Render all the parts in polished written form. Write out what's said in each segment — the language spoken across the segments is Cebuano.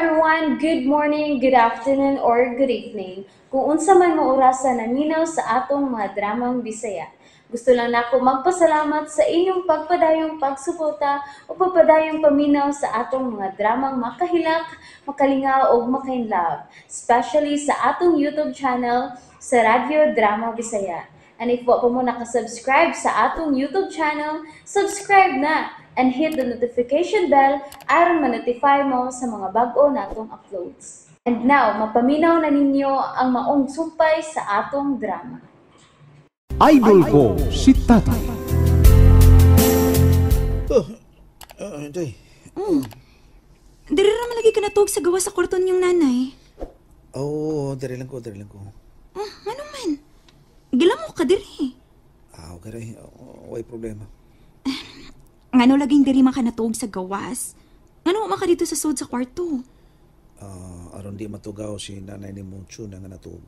Everyone! Good morning, good afternoon, or good evening. Kung unsa man mo orasa naminaw sa atong mga dramang Bisaya. Gusto lang nako magpasalamat sa inyong pagpadayong pagsuporta o pagpadayong paminaw sa atong mga dramang makahilak, makalingaw ug makainlove, especially sa atong YouTube channel sa Radyo Drama Bisaya. And if wa pa mo nakasubscribe sa atong YouTube channel, subscribe na and hit the notification bell aron ma-notify mo sa mga bag-o natong uploads. And now, mapaminaw na ninyo ang maong sumpay sa atong drama. Idol ko si Tatay. Oh, Inday. Diri ra man lagi ka natuog sa gawa sa kwarto niyong nanay. Oo, oh, diri lang ko, diri lang ko. Oh, ano man? Gila mo ka diri. Ah, okay rin. Oh, way problema. Ngano laging diri man ka natuog sa gawas? Ngano man ka dito sa sud sa kwarto? Ah, aron di matugaw si nanay ni Mucho na nga natuog.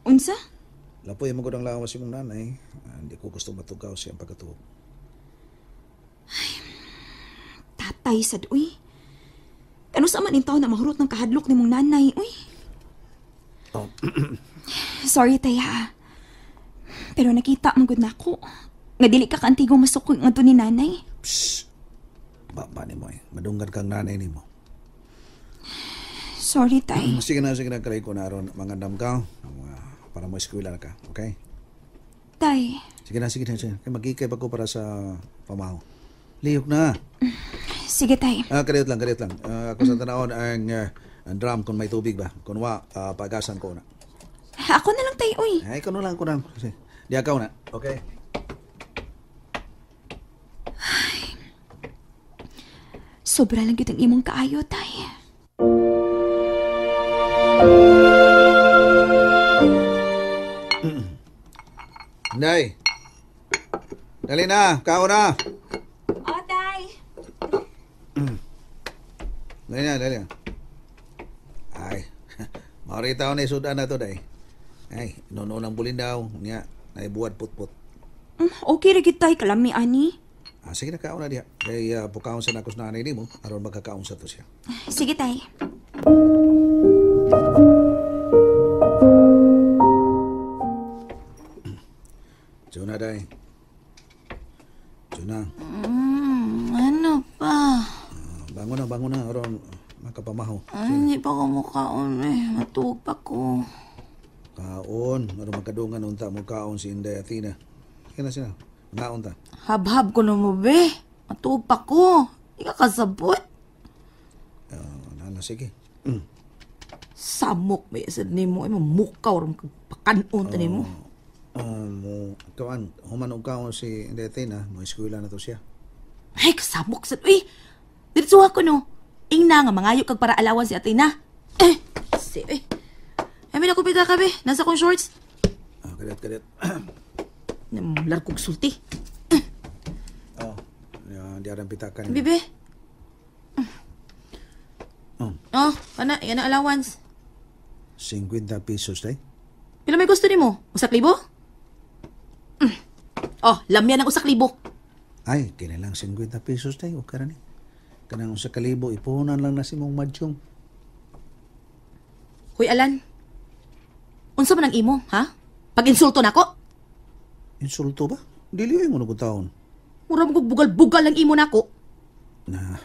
Unsa? Lapoy mo gud ang lawas imong nanay. Ah, hindi ko gusto matugaw siya ang pagkatuog. Tatay sad uy. Kano sa man intaw na mahurot ng kahadlok ni mong nanay, uy. Oh. Sorry, tay ha. Pero nakita man gud nako nga dili ka kaantigo masukoy ngadto ni nanay. Psst. Ba ni mo eh. Madunggan kang nanay nimo. Sorry, tay. Sige na, kalay ko na aron mangandam ka. Para mo eskwela na ka, okay? Tay. Sige na, sige na, sige. Kay magikay pa ko para sa pamaho. Lihok na. Sige, tay. Ah, kariyot lang, kariyot lang. Ah, ako sa tanawon ang drum kung may tubig ba. Kung wa, pagasan ko na. Ako na lang, tay, uy. Ay, ikaw na lang, ako na. Sige. Di akaw na. Okay. Sobra lang gyud ang imong kaayo, tay. Inday. Dali na, kaon na. Oh, tay. Dali na, dali na. Ay, maurita ko na isudan na to, day. Ay, inuno ng bulin daw. Nga, naibuwad putput. Okay ra gyud tay, kalami ani. Ah, sige na, kaon na diha. Kay pukaon sa nakos nanay nimo, aron magkakaon sa to siya. Sige, tay. Juna, day. Juna. Ano pa? Ah, bangon na, bangon na, aron makapamaho. Ay, hindi pa ko mukaon eh. Matuog pa ko. Kaon, aron magkadungan unta mo kaon si Inday Athena. Sige na sila. Ngaon ta. Habhab ko na mo, be. Matuog pa ko. Di ka kasabot. Ah, nala, sige. Samok ba sad nimo? Ay, mamukaw rin pakanon ta nimo. Mo kawan, human og kaon si Inday Athena, mo eskwela na to siya. Ay, kasamok sad. Uy, diretsuha ko no. Ingna nga mangayo kag para alawan si Athena. Eh, si, eh. Ay, may nakupita ka, be. Nasa kong shorts. Ah, kadiyot, kadiyot. Larkog sulti. Oh, di aran pitakan. Bibe. Oh. Oh, kana, yan ang allowance. 50 pesos, day. Pila may gusto nimo? 1,000? Oh, lamyan ang 1,000. Ay, kini lang 50 pesos, day. Okay ra ni. Kanang 1,000, ipunan lang na si mong madyong. Hoy, Alan. Unsa man ang imo, ha? Pag-insulto nako? Insulto ba? Dili ay mo na taon. Mura mo bugal-bugal ang imo nako. Na,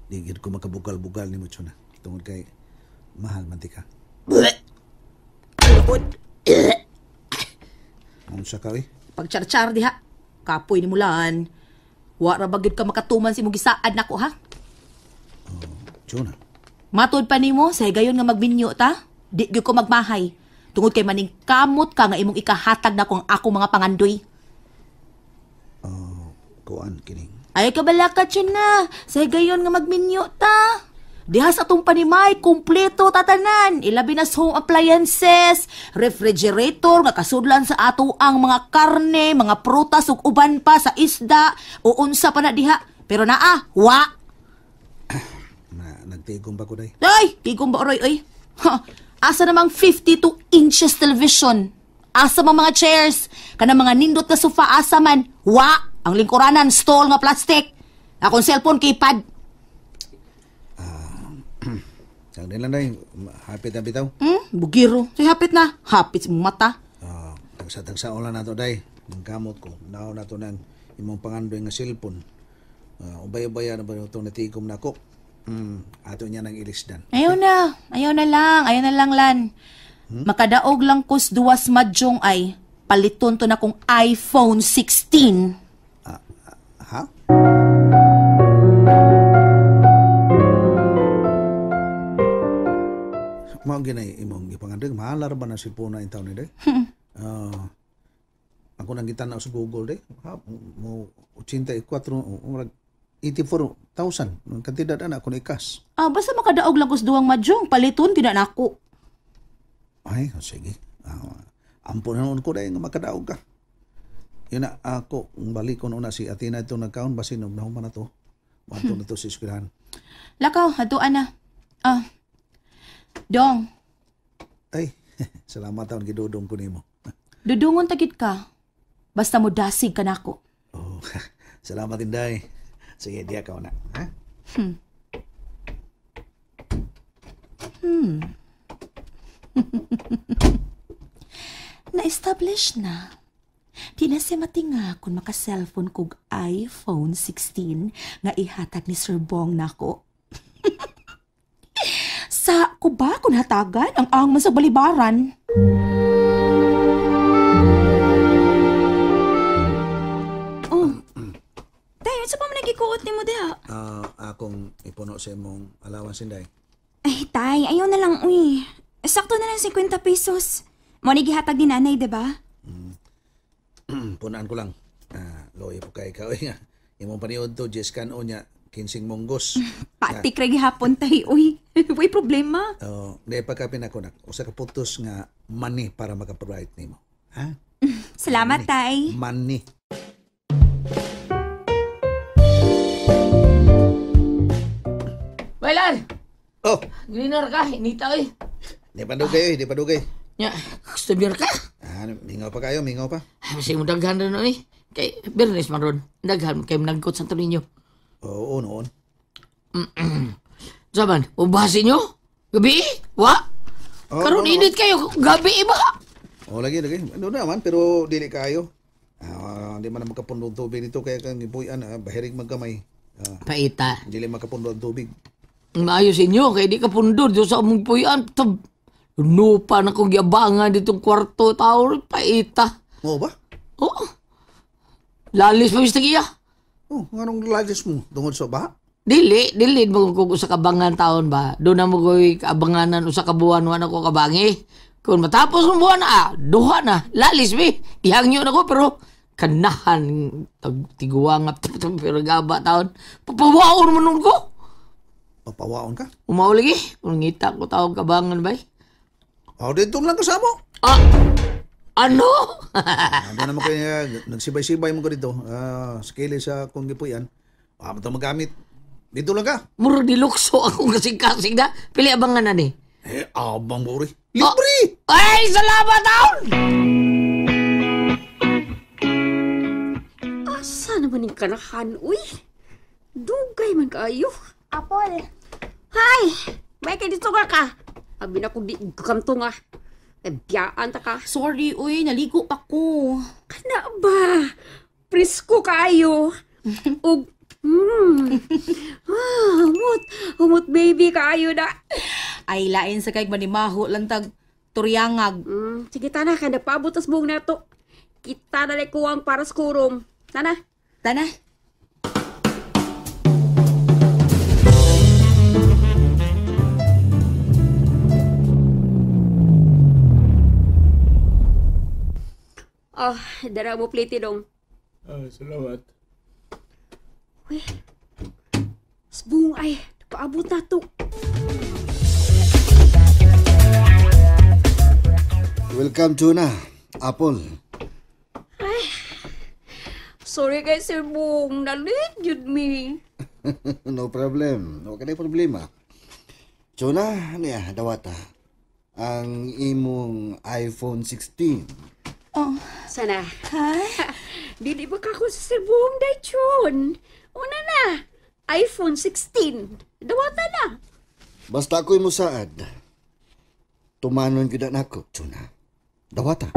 di gid ko makabugal-bugal nimo, Chona. Tungod kay mahal man ti ka. Bleh. Unsa ka, eh? Pagchar-char diha. Kapoy ni mulan. Wa ra ba gyud ka makatuman si imong gisaad nako, ha? Oh, Chona. Matod pa nimo sa higayon nga magbinyo ta, di gyud ko magmahay. Tungod kay maning kamot ka nga imong ikahatag nako ang akong mga pangandoy. Oh, kuan kining. Ay kabalaka na, sa higayon nga magminyo ta. Diha sa atong panimay, kumpleto tatanan. Ilabi na sa home appliances, refrigerator, nga kasudlan sa ato ang mga karne, mga prutas ug uban pa sa isda, o unsa pa na diha. Pero naa, wa. Na, nagtigom pa ko day. Ay, tigom ba oroy oy? Ha, asa namang 52 inches television? Asa man mga chairs? Kanang mga nindot nga sofa asa man? Wa, ang lingkuranan stall nga plastic. Akong cellphone keypad. Ang din lang day, hapit na bitaw. Bugiro. Say hapit na. Hapit sa mong mata. Tagsa-tagsa na to day. Ang kamot ko. Nao na to ng imong pangandoy nga cellphone. Ubay-ubaya na ba itong natigom na ako? Ato niya nang ilisdan. Ayaw na. Ayaw na lang. Ayaw na lang, Lan. Makadaog lang kus duwas madyong ay paliton to na kong iPhone 16. Ha? Mao ginay imong gipangandoy. Mahalar ba na cellphone na intaw ni day? Ako nang gitan-aw sa Google day. Ha, mo 84 murag 84,000. Ang kantidad ana kun ikas. Basta makadaog lang kus duwang madyong paliton gid na nako. Ay, sige. Ampo na noon ko dahil nga makadaog ka. Yun na, ako, balik ko noon na si Athena ito nagkaon, basin, nahuman na to. Mato na to sa eskwelahan. Lakaw, hatuan na. Dong. Ay, salamat taon, gidudong ko nimo. Dudungon tagid ka. Basta mo dasig ka nako. Oh, salamat inday. Sige, diya ka na. Ha? Na-establish na. Di na siya matinga kung maka-cellphone kog iPhone 16 nga ihatag ni Sir Bong nako. Sa ko ba kung hatagan ang angman sa balibaran? Oh. Tay, unsa pa man nagikuot nimo diha? Akong ipuno sa imong allowance inday. Ay, tay, ayaw na lang, uy. Sakto na lang 50 pesos. Mo ni gihatag ni nanay, diba? Punaan ko lang. Loy po kay ikaw nga. Imong paniod to, Jess o niya, 15 monggos. Patik ra gihapon tay, uy. Way problema. Di pa ka pinakunak. Usa ka putos nga money para maka-provide nimo. Ha? Salamat, tay. Money. Bailan! Oh! Greener ka, inita oy. Di pa dugay, di pa dugay. Nya, customer ka? Mingaw pa kayo, mingaw pa. Masay mo daghan rin eh. Kay, Bernes man ron. Daghan, kay nagkot sa ninyo. Oo, noon. Saban, ubasin nyo? Gabi? Wa? Oh, Karon no, init kayo, gabi ba? Oo, lagi, lagi. Ano naman, pero dili kayo. Di man na makapundo ang tubig dito, kaya kang ibuyan, bahirig magkamay. Paita. Dili makapundo ang tubig. Maayos inyo, kaya di ka pundo dito sa among puyan. Lupa na kong giabangan ditong kwarto, tao, paita. Oo ba? Oo. Lalis pa yung tagiya. Oh, anong lalis mo? Tungod sa ba? Dili, dili. Magkukog sa kabangan taon ba? Doon na magoy kabanganan usa ka buwan, wala ko kabangi. Kung matapos ng buwan, duha na. Lalis, bi. Ihangyo na ko, pero kanahan, tiguwa nga, pero gaba taon. Papawaon mo nun ko. Papawaon ka? Umaw lagi. Ngita ko taong kabangan, bay. Oh, dito lang kasama. Ano? Ano naman kaya, nagsibay-sibay mo ko dito. Sa kili sa kung gipuyan. Baka mo magamit. Dito lang ka. Muro di lukso akong kasing-kasing na. Pili abangan na ni. Eh, abang buri. Libre! Ay, salamat taon! Asa naman yung kanahan, uy? Dugay man kayo. Apple. Hay! May kay dito ka ka. Abi na kong di kamto nga. Biyaan ta ka. Sorry, uy. Naligo pa ko. Kana ba? Presko kayo. Ug, humot. Humot baby kayo na. Ay, lain sa kay manimaho lang tag turyangag. Sige, tana. Kaya napaabot tas buong nato. Kita na kuwang para sa kurom. Tana. Tana. Oh, dara mo plate dong. Salamat. Uy, sabong ay, napaabot na to. Welcome to na, Apple. Ay, sorry kay Sir Bong, na-late yun me. No problem. Huwag ka na problema. Chona, ano ya, dawata. Ang imong iPhone 16. Oh. Sana. Ha? Dili ba ka ko sa Sir Bong, Daichon? Una na, iPhone 16. Dawata na. Basta ako'y musaad. Tumanon gyud na nako, Chona. Dawata.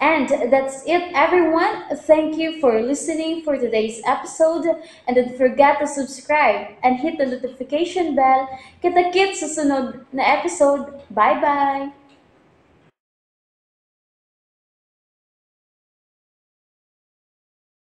And that's it, everyone. Thank you for listening for today's episode. And don't forget to subscribe and hit the notification bell. Kita-kits sa sunod na episode. Bye-bye!